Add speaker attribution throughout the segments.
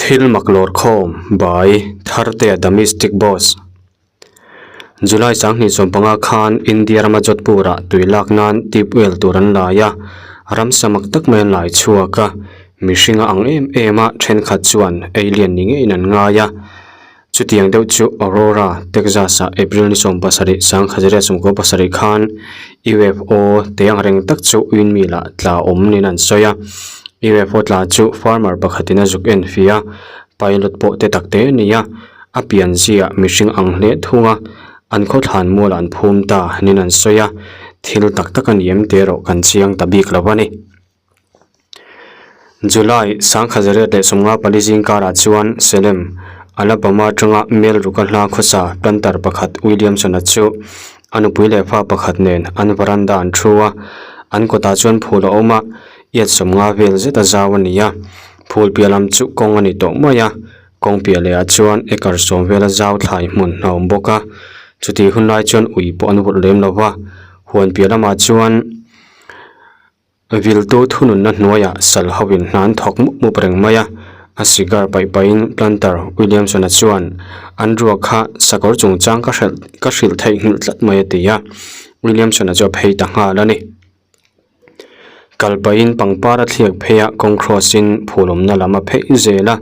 Speaker 1: Thil mak lawrkhawm, By, Thartea The Mystic Boss. July 2015 khan India rama Jodhpur-ah tui lak nan tube well tur an lai a, ramsa mak tak mai an lai chhuak a, mihring a ang em em a, thenkhat chuan alien ni ngeiin an ngai a. Chutiang deuh chu Aurora, Texas-ah April ni 17, 1997 khan UFO te ang reng tak chu windmill-ah tla awm niin an sawi a. UFO tla chu farmer pakhatin a zuk en fih a, pilot pawh te tak te a ni a, a pian ziah mihring ang hle thung a, an khawthlan mualah an phum ta niin an sawi a, thil tak tak a ni em tih erawh kan chiang ta bik lo a ni. July 1954 zing karah chuan Salem, Alabama atanga Mel Ruka hla khawsa planter pakhat Williamson-a chu a nupui leh fa pakhat nen an veranda an thu a, an kawtah chuan phul a awm a, iat 50 vel zet a zau a ni a, phul piah lam chu kawng a ni tawh mai a, kawng piah leh ah chuan acre 10 vela zau thlai hmun a awm bawk a, chutih hun lai chuan ui pawh an vawrh lem lo va, huan piah lamah chuan. Viltu thununna hnuaiah sal hoin hna an thawk mup mup reng mai a, a cigar paih pahin planter Williamson-a chuan an ruak kha sakawr chungchang ka hrelh ka hrilh theih nghilh tlat mai a ti a, Williamson-a chu a phei ta nghal a ni. Kal pahin pangpar a thliak phei a, kawng cross-in phul awmna lam a phei zel a,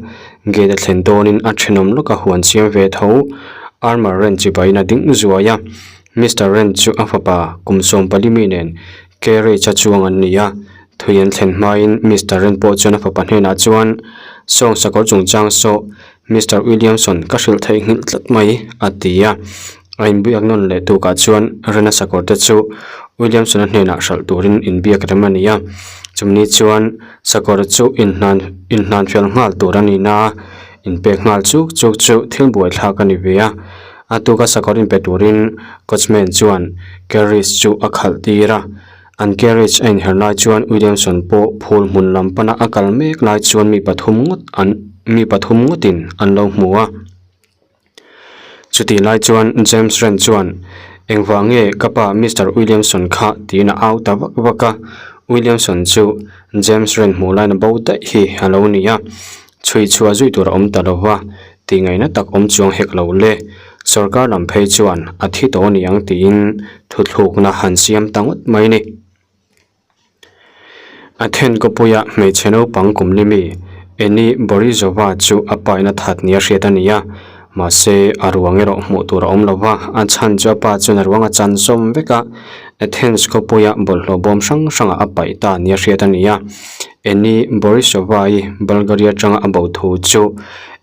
Speaker 1: gate a thlen dawnin a thenawm lawk a huan siam ve tho, armour wrench chibai in a ding zuai a, Mister Wrench chu a fapa kum 14 mi nen Carriage a chuang an ni a, thui an thlen hmain Mister Ren pawh chuan a fapa hnenah chuan, Sawng sakawr chungchang saw Mister Williamson ka hrilh theih nghilh tlat mai, a ti a. A inbiak nawn leh tukah chuan Rena sakawr te chu Williamson-a hnenah hralh turin inbiak rem a ni a. Chumni chuan sakawr chu inhnan inhnan fel nghal tur a ni na, inpek nghal chuk chuk chu thil buaithlak a ni ve a. A tuka sakawr inpe turin coachman chuan carriage chu a khalh tir a, an carriage a inher lai chuan Williamson pawh phul hmun lam pana a kal mek lai chuan mi pathum ngawt an mi pathum ngawtin an lo hmu a. Chutih lai chuan James Rand chuan, Engvah nge ka pa Mister Williamson kha tiin a au ta vak vak a, Williamson chu James Rand hmuh lain a bo daih hi a lo ni a. Chhui chhuah zui tur a awm ta lo va, tih ngaihna tak awm chuang hek lo le. Sorkar lam phei chuan a thi tawh ni ang tiin thuthlukna han siam ta ngawt mai ni. Athen khawpuia hmeichhe naupang kum li mi Eni Borisova chu a paina that nia hriat a ni a, mahse a ruang erawh hmuh tur a awm lo va, a chhan chu a pa chuan a ruang a chan zawm vek a, Athens khawpuia bawlhhlawh bawm hrang hrangah a paih ta nia hriat a ni a. Eni Borisova-i Bulgaria atanga a bo thu chu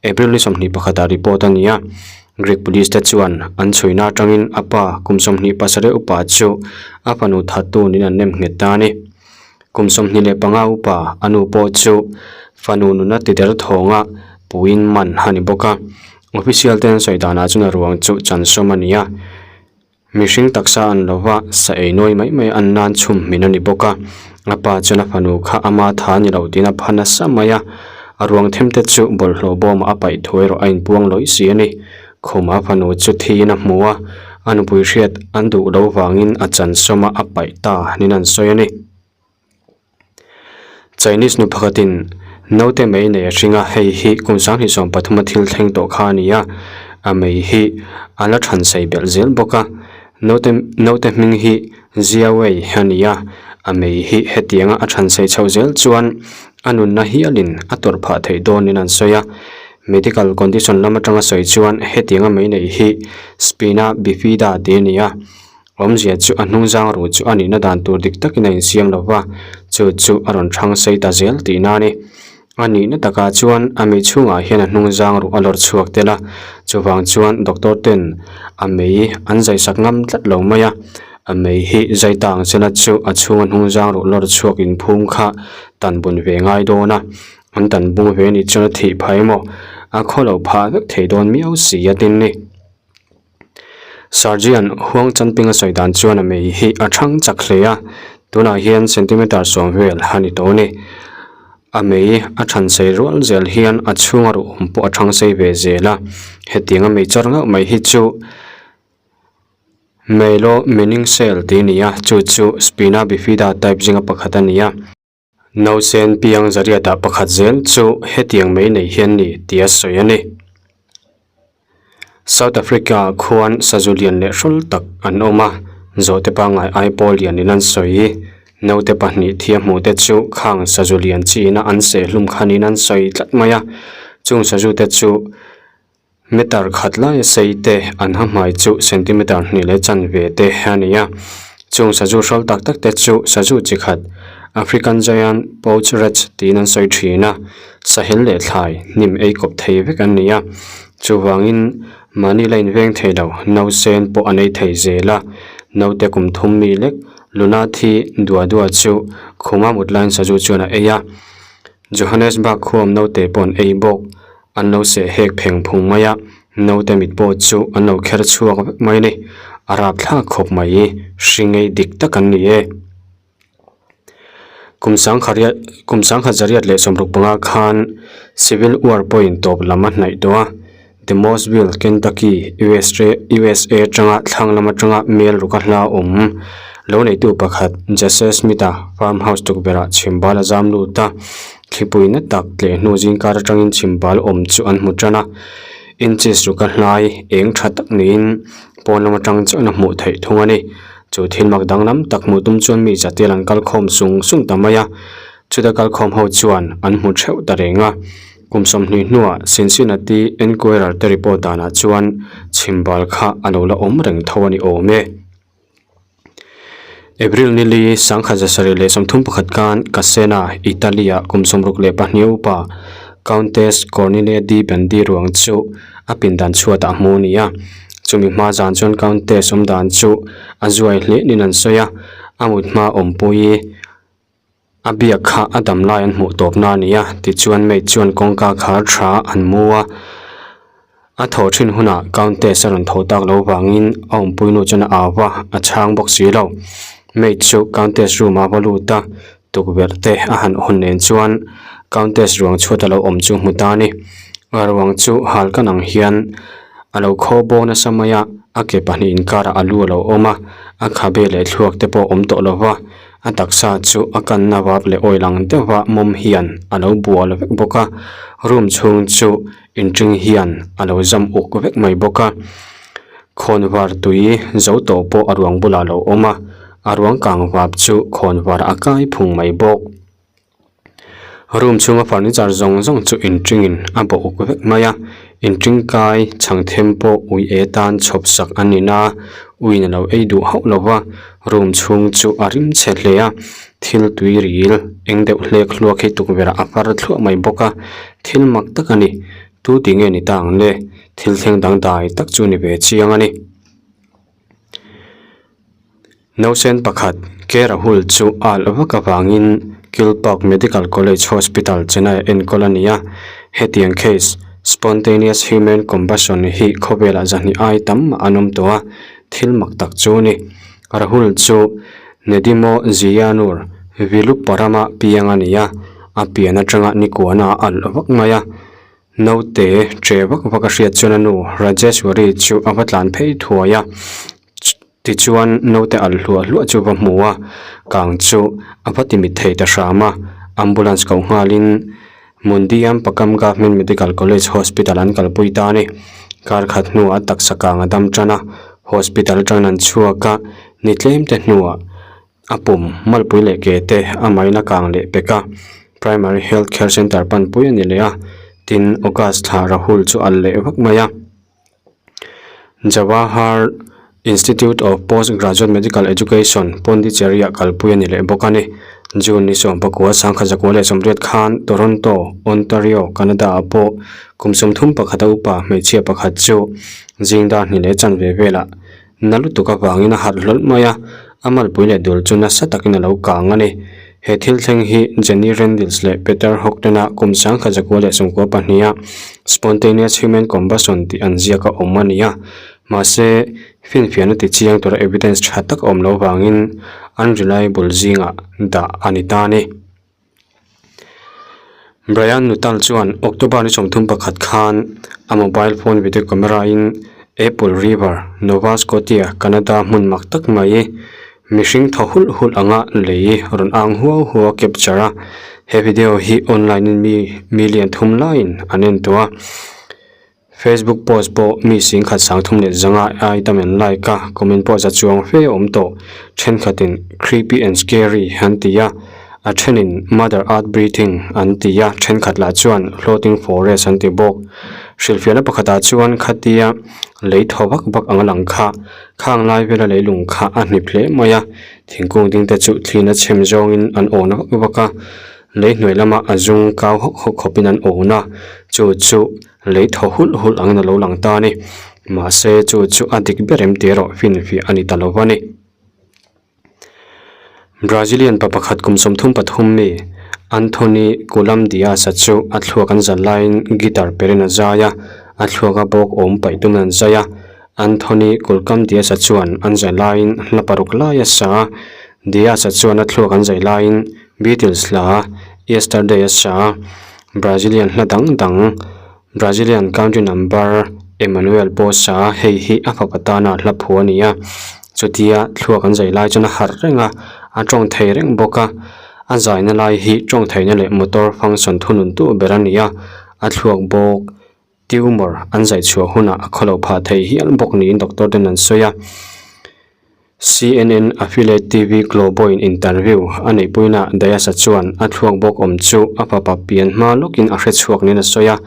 Speaker 1: April ni 21 ah report a ni a. Greek police te chuan an chhuina atangin a pa kum 27 upa chu a fanu thattu niin an nem nghet ta a ni. Kum 25 upa a nu pawh chu fanu nuna tider thawnga puiin man a ni bawk a. Official te an sawi danah chuan a ruang chu chansawm a ni a. Mihring taksa an lo va, sa ei nawi mai mai an nan chhum hmin a ni bawk a. A pa chuan a fanu kha ama tha a ni lo tiin a pha nasa mai a. A ruang them te chu bawlhhlawh bawmah a paih thu erawh a inpuang lawih si a ni. Khuma fanu chu thiin a hmu a, a nupui hriat an duh lo vangin a chansawm a a paih ta niin an sawi a ni. Chinese nu pakhatin naute mei nei a hring a, hei hi kum 2013 a thil thleng tawh kha a ni a, a mei hi a la than sei belh zel bawk a, naute naute hming hi Ziawei a ni a, a mei hi hetianga a than sei chhoh zel chuan a nunna hialin a tawrh phah theih dawnin an sawi a, medical condition lam atanga sawi chuan hetianga mei neih hi Spina Bifida tih a ni a. Awmzia chu a hnungzang ruh chu a nihna dan tur dik takin a insiam lo va, chu chu a rawn thang sei ta zel tihna a ni. A nihna takah chuan a mei chhungah hian a hnungzang ruh a lawr chhuak tel a, chuvang chuan doctor ten a mei an zaisak ngam tlat lo mai a. A mei hi zai ta ang chela chu a chhunga hnungzang ruh lawr chhuak inphum kha tan bun ve ngai dawn a, an tan bung ve anih chuan a thih phah emaw a khawlo phah vek thei dawn miau si a tin ni. Sergeant Huang Chanping a sawi dan chuan a mei hi a thang chak hle a, tunah hian centimeter 10 vel a ni tawh a ni. A mei a than sei rual zel hian a chhunga ruh awm pawh a thang sei ve zel a, hetiang a mei char ngauh mai hi chu Myelomeningcele tih a ni a, chu chu Spina bifida type zinga pakhat a ni a. Nausen piang zariatah pakhat zel chu hetiang mai nei hian ni tia sawi a ni. South Africa ah khuan sazu lian leh hrawl tak an awm a, zawhte pangngai ai pawl lianin an sawi. Naute pahnih thia hmuh te chu khang sazu lian chiin a an seh hlum khanin an sawi tlat mai a, chung sazu te chu Meter khat laia sei te an ha hmai chu centimeter hnih leh chanve te a ni a, chung sazu hrawl tak tak te chu sazu chi khat African giant pouch rats tiin an sawi thin a, sahel leh thlai hnim ei kawp thei vek an ni a, chuvangin mahni la inveng thei lo nausen pawh an ei thei zel a, naute kum thum mi lek luna thi dua dua chu khuma mut laiin sazu chuan a ei a, Johannesburg khuam naute pawh an ei bawk. An lo seh hek pheng phung mai a, naute mit pawh chu an lo kher chhuak vek mai a ni. A rapthlak khawp mai, hringei dik tak an ni e. Kum sangkha kum sangkhat zariat leh sawmruk panga khan Civil War pawhin tawp lam a hnaih tawh a, Demosville, Kentucky, USA USA atanga thlang lam atanga mel ruka hla awm lo neitu pakhat Jesse Smith-a farmhouse tukverhah chhimbal a zam lut a. Thlipui na tak tleh hnu zingkar atangin chhimbal awm chu an hmu tan a, inches ruka hlai eng tha tak niin pawn lam atang chuan a hmuh theih thung a ni. Chu thil mak danglam tak hmuh tum chuan mi zatial an kal khawm sung sung ta mai a, chuta kal khawm ho chuan an hmu theuh ta reng a. Kum sawmhnih hnuah Cincinnati Enquirer te report danah chuan chhimbal kha a lo la awm reng tho a ni awm e. April nili sangkhat zasarih leh 31 khan Casena, Italy-ah kum 62 upa Countess Cornelia di Bandi ruang chu a pindan chhuatah a hmu a ni a. Chumi hma zan chuan Countess awmdan chu a zuai hle niin an sawi a, a mut hma awmpui A biak kha a dam lai an hmuh tawp na a ni a, tichuan maid chuan kawngka khar tha an mu a. A thaw thin hunah Countess a rawn tho tak lo vangin a awmpui nu chuan a au va, a chhang bawk si lo. Maid chu Countess room ah va lut a, tukverh te a han hawn nen chuan Countess ruang chhuat a lo awm chu hmu ta a ni. A ruang chu hal kan ang hian a lo khaw bawk nasa mai a, a ke pahnih inkarah a lu a lo awm a, a khabe leh thluak te pawh a awm tawh lo va. A taksa chu a kanna vap leh oil ang deuha mawm hian a lo bual vek bawk a, room chhung chu inring hian a lo zam uk vek mai bawk a, khawnvar tui zo tawh pawh a ruang bulah a lo awm a, a ruang kang vap chu khawnvar a kai phung mai bawk. Room chhunga furniture zawng zawng chu inringin a bawh uk vek mai a, inring kai chhang them pawh ui e tan chhawp sak a ni na, uiin a lo ei duh hauh lo va, room chhung chu a rim chhe hle a, thil tui ril eng deuh hlek hluak hi tukverh ah a far thluah mai bawk a, thil mak tak a ni, tu ti nge ni ta ang le, thil thleng dangdai tak chu ni ve chiang a ni. Nausen pakhat, K Rahul chu a alh vak avangin Kilpauk Medical College Hospital, Chennai ah enkawl a ni a. Hetiang case, spontaneous human combustion hi khawvelah zahnih ai tam mah an awm tawh a, thil mak tak chu a ni. Rahul chu Nedimo Ziyanur, Viluppuram-a piang a ni a, a pian atanga nikuana a alh vak mai a. Naute che vak vak a hriat chuan a nu Rajeshwari chu a va tlan phei thuai a, tichuan naute alh hluah hluah chu va hmu a, kang chu a va timit thei ta hram a, ambulance koh nghalin Mundiam Pakam Government Medical College Hospital an kalpui ta a ni. Kar khat hnuah a taksa kang a dam tan a, hospital atangin an chhuak a, ni tlem te hnuah A pum, malpui leh ke te a main a kang leh pek a, Primary Health Care Centre panpui a ni leh a, tin August thla Rahul chu al leh vak mai a. Jawahar Institute of Post Graduate Medical Education, Pondicherry ah kalpui a ni leh bawk a ni. June ni sawmpakua sangkhat zakua leh sawmriat khan Toronto, Ontario, Canada ah pawh kum 31 a upa hmeichhia pakhat chu zingdar hnih leh chanve velah Na lutuk avangin a harh hlawlh mai a, a malpui leh dul chu nasa takin a lo kang a ni. He thil thleng hi Jenny Randles leh Peter Hogden-a kum 1992 a Spontaneous Human Combustion tih an ziak a awm a ni a, mahse finfiahna ti chiang tura evidence tha tak a awm lo vangin unreliable zingah dah a ni ta a ni. Brian Nuttall chuan October ni 31 khan a mobile phone video camera in Apple River, Nova Scotia, Canada hmun mak tak mai. Mihring thaw hulh hulh anga lei rawn ang huau huau a capture a, he video hi online in mi million thum laiin an en tawh a. Facebook post pawh mi singkhat 30 leh 500 ai tam an like a, comment pawh za chuang fe a awm tawh. Thenkhatin creepy and scary an ti a, a thenin mother earth breathing an ti a, thenkhat lah chuan floating forest an ti bawk. Hrilhfiahna pakhatah chuan khatia lei thaw vak vak ang a lang kha, khang lai vela leilung kha a hnip hle mai a, thingkung ding te chu thliin a chhem zawngin an awn vak vak a, lei hnuai lama a zung kau hawk hawk khawpin an awn a, chu chu lei thaw hulh hulh angin a lo lang ta a ni. Mahse chu chu a dik ber em tih erawh finfiah a ni ta lo va ni. Brazilian pa pakhat kum 33 mi Anthony Kulam Dias-a chu a thluak an zan laiin guitar perin a zai a, a thluaka bawk awm paih tumin an zai a. Anthony Kulkam Dias-a chuan an zai laiin hla paruk lai a sa a, Dias-a chuan a thluak an zai laiin Beatles hla Yesterday a sa a, Brazilian hla dang dang Brazilian country number Emmanuel pawh a sa a, hei hi a fapa tana hla phu a ni a, chutia thluak an zai lai chuan a harh reng a, a tawng thei reng bawk a, a zaina lai hi tawng theihna leh motor function thunun tu ber a ni a, a thluak bawk. Tumor an zai chhuah hunah a khawlo phah thei hial bawk niin doctor ten an sawi a. CNN affiliate TV Globo in interview a neihpuinaah Dias-a chuan a thluak bawk awm chu a fapa pian hma lawkin a hre chhuak niin a sawi a.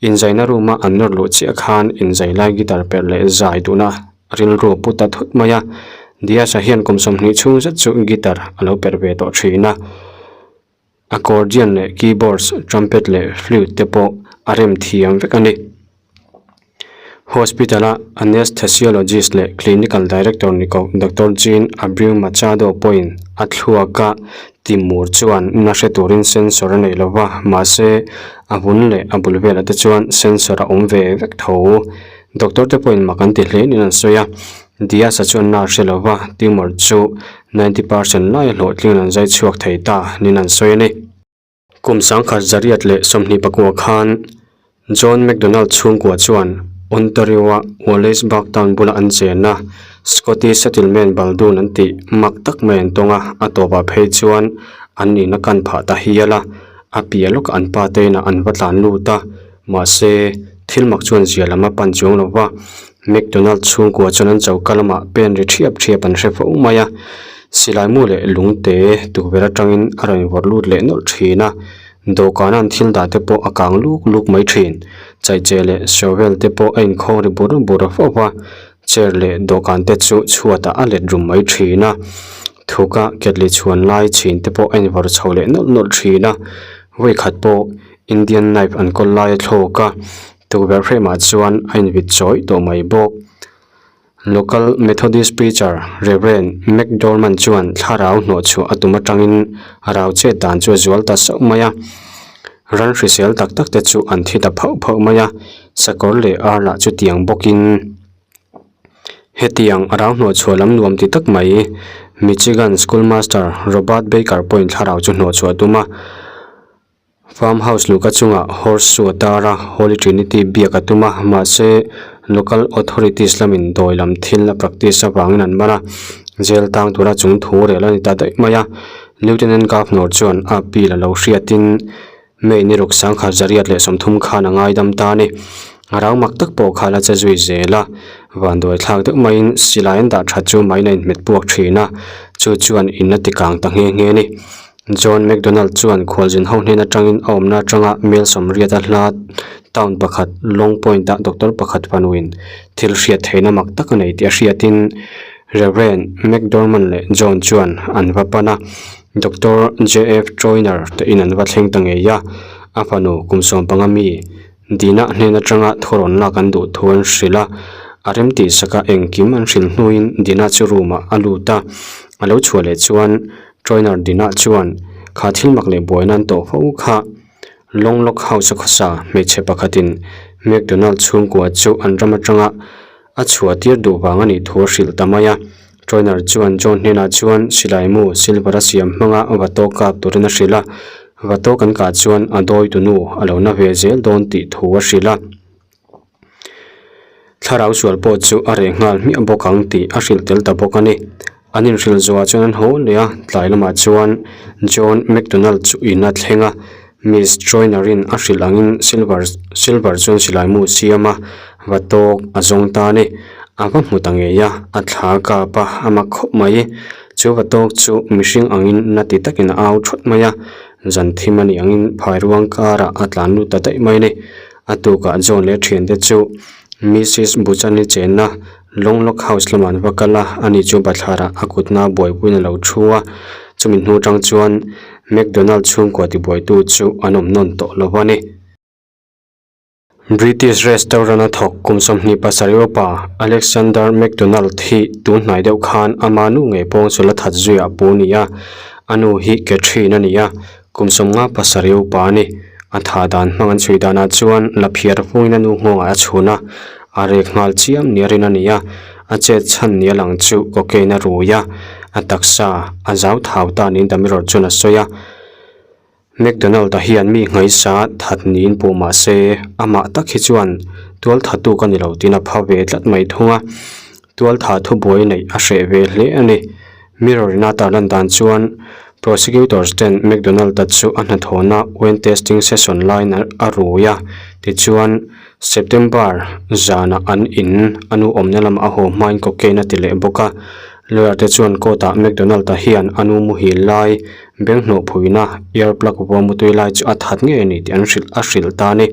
Speaker 1: Inzaina room-a an nawr luh chiah khan inzai lai guitar perh leh zai duhna rilru a pu ta thut mai a. Dias-a hian kum 20 chhung zet chu guitar a lo perh ve tawh thin a. Accordion leh keyboards, trumpet leh flute te pawh a rem thiam vek a ni. Hospital-a anesthesiologist leh clinical director ni ko Doctor Jean Abreu Machado pawhin a thluaka timur chuan na hre turin sensor a nei lo va, mahse a vun leh a bul velah te chuan sensor a awm ve vek tho. Doctor te pawhin mak an ti hle niin an sawi a. Diaz-a chuan na hre lo va, tumor chu 90 percent laia hlawhtling an zai chhuak thei ta niin an sawi a ni. Kum 1924 khan John McDonald chhungkua chuan Ontario-a Wallaceburg town bula an chen a, Scottish settlement Baldoon an tih mak tak mai an tawng a, a tawpah phei chuan an in a kan phah ta hial a, a piah lawkah an pa te inah an va tlan lut a, mahse thil mak chuan zia lam a pan chuang lo va. McDonald chhungkua chuan an choka lamah pen ri thiap thiap an hre fo mai a, silai mu leh lungte tukverh atangin a rawn vawrh lut leh nawlh thin a, dawhkana an thil dah te pawh a kang luk luk mai thin. Chaicheh leh shovel te pawh a inkhawng ri bur bur fo va, chair leh dawhkan te chu chhuatah a let rum mai thin a, thuka ketli chhuan lai chhin te pawh a invawrh chho leh nawlh nawlh thin a, vawikhat pawh Indian knife an kawl lai a thlawk a. Tukverh hremah chuan a invit chawih tawh mai bawk. Local Methodist preacher Rev. McDormand chuan thlarau hnawhchhuah a tum atangin a rau chet dan chu a zual ta sauh mai a. Ran hrisel tak tak te chu an thi ta phauh phauh mai a, sakawr leh ar lah chutiang bawkin hetiang a rau hnawhchhuah lam nuam ti tak mai Michigan schoolmaster Robert Baker pawhin thlarau chu hnawhchhuah a tum a. Farm house luhka chungah horseshoe a tar a, Holy Trinity biak a tum a, mahse local authorities lamin dawi lam thil a practice avangin an man a, jail tang tura chung thu rel a ni ta daih mai a. Lieutenant Governor chuan a appeal a lo hriatin May ni ruk 1930 khan a ngaidam ta a ni. A rau mak tak pawh kha la che zui zel a, vanduai thlak deuh maiin silai an dah that chu maiin a inhmet puak thin a, chu chuan in a ti kang ta nghe nghe a ni. John McDonald chuan khualzin ho hnen atangin a awmna atanga mel sawmriat a hla town pakhat Long Point ah doctor pakhat fanuin thil hriat theihna mak tak a nei tih a hriatin Rev. McDormand leh John chuan an va pan a, Doctor JF Troyner te in an va thleng ta ngei a, a fanu kum 15 mi Dina hnen atanga thawrawn lak an duh thu an hrilh a, a remtih saka engkim an hrilh hnuin Dina chu room ah a lut a, a lo chhuah leh chuan Trainer Dina chuan kha thil mak leh buaina an tawh fo kha. Long Lock House a khawsa hmeichhe pakhatin McDonald chhungkua chu an ram atanga a chhuah tir duh vang a nih thu a hrilh ta mai a. Trainer chuan John hnenah chuan silai mu silver a siam hmanga va tawk kap turin a hrilh a, va tawk an kah chuan a dawi tunu a lo na ve zel dawn tih thu a hrilh a. Thlarau sual pawh chu a reh nghal hmiah bawk ang tih a hrilh tel ta bawk a ni. An inhrilh zawhah chuan an haw leh a, tlai lamah chuan John McDonald chu in a thleng a, Miss Joyner-in a hrilh angin Silver Silver chuan silai mu siam a, va tawk a zawng ta a ni. A va hmu ta ngei a, a thla a kap a, a mak khawp mai. Chu va tawk chu mihring angin na ti takin a au thawt mai a, zan thim a nih angin phai ruang karah a tlan lut ta daih mai a ni. A tukah John leh a thiante chu Missis Buchan-i chenna Long Lock House lamah an va kal a, ani chu bathlarah a kutna buaipuiin a lo thu a. Chumi hnu atang chuan McDonald chhungkua tibuaitu chu an awm nawn tawh lo a ni. British restaurant a thawk kum 27 upa Alexander McDonald hi tun hnai deuh khan ama nu ngei pawng chu la that zuiah pu a ni a, a nu hi Catherine a ni a, kum 57 upa a ni. A thah dan hmang an chhui danah chuan la phiar fungin a nu nghawngah a chhun a, a rek nghal chiam nia rin a ni a, a chet chhan nia lang chu cocaine a rui a, a taksa a zau thau ta niin Damiror chuan a sawi a. McDonald-a hian mi nghaisa that niin puh mah se, amah tak hi chuan tual thatu ka ni lo tiin a pha ve tlat mai thung a, tual tha thubuai neih a hreh ve hle a ni. Mirror-in a tarlan dan chuan prosecutors ten McDonald-a chu a hnathawhna wine tasting session laiin a rui a, tichuan September zanah an in a nu awmna lamah a haw hmain cocaine a ti leh bawk a. Lawyer te chuan court-ah McDonald-a hian a nu muhil lai beng hnawh phuina ear plug vua mutui lai chu a that ngei a ni tih an hrilh a hrilh ta a ni.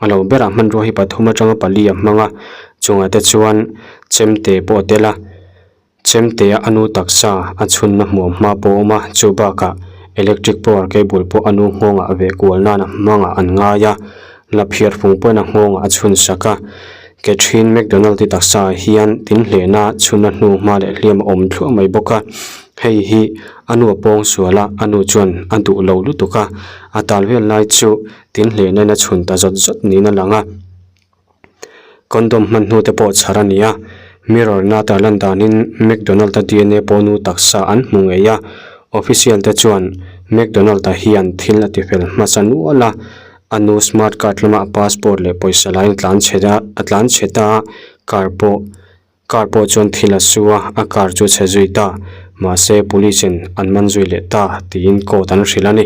Speaker 1: A lo berah hmanrua hi pathum atanga pali a hmang a, chungah te chuan chemte pawh a tel a. Chemtea a nu taksa a chhunna hmuam hma pawh a awm a, chu bakah electric power cable pawh a nu nghawngah veh kual nan a hmangah an ngai a, laphiar fung pawhin a nghawngah a chhun sak a. Catherine McDonald-i taksa ah hian tin hlehna chhunna hnu hma leh hliam a awm thluah mai bawk a, hei hi a nu a pawng sual a, a nu chuan a duh lo lutuk a, a tal vel lai chu tin hlehna in a chhun ta zawt zawt niin a lang a. Condom hman hnu te pawh chhar a ni a, mirror na tarlan danin McDonald-a dna pawh nu taksa an hmu ngei a, official te chuan McDonald-a hian thil a tifel hmasa nual a, a nu smart card lama a passport leh pawisa laiin a tlan chhe a a tlan chhe ta a, car pawh car pawh chuan thil a su a, a car chu chhe zui ta, mahse police in an man zui leh ta tiin court an hrilh a ni.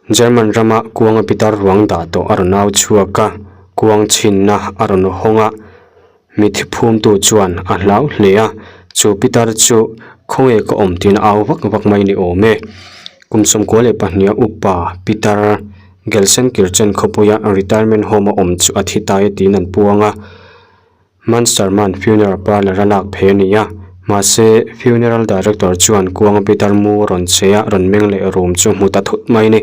Speaker 1: German rama kuanga pitar ruang dah tawh a rawn au chhuak a, kuang chhinna a rawn hawng a, mithi phumtu chuan a hlau hle a, chu pitar chu khawnge ka awm tiin a au vak vak mai ni awm e. Kum 92 a upa pitar Gelsenkirchen khawpuia retirement home a awm chu a thi ta e tiin an puang a. Munsterman funeral parlour a lak phei a ni a, mahse funeral director chuan kuanga pitar mu a rawn che a, rawn meng leh room chu hmu ta thut mai a ni.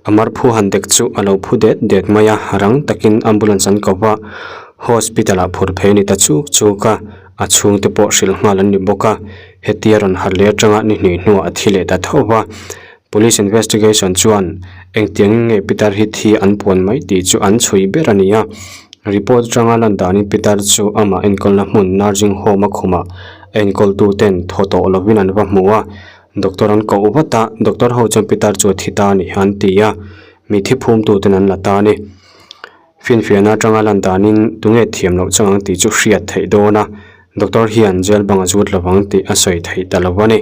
Speaker 1: A marphu han dek chu a lo phu det det mai a, rang takin ambulance an ko va, hospital ah phur phei a ni ta chuk chuk a, a chhungte pawh hrilh nghal an ni bawk a, hetia rawn harh leh atanga ni hnih hnuah a thi leh ta tho va, police investigation chuan engtiangin nge pitar hi thi an puan mai tih chu an chhui ber a ni a. Report atanga lan danin pitar chu amah enkawlna hmun nursing home a khumah a enkawltu ten thaw tawh lovin an va hmu a, doctor an koh vat a, doctor ho chuan pitar chu a thi ta a ni an ti a, mitthi phumtu ten an la ta a ni. Finfiahna atanga lan danin tunge thiam loh chang ang tih chu hriat theih dawn a, doctor hian jail bang a zut lovang tih a sawi theih ta lo a ni.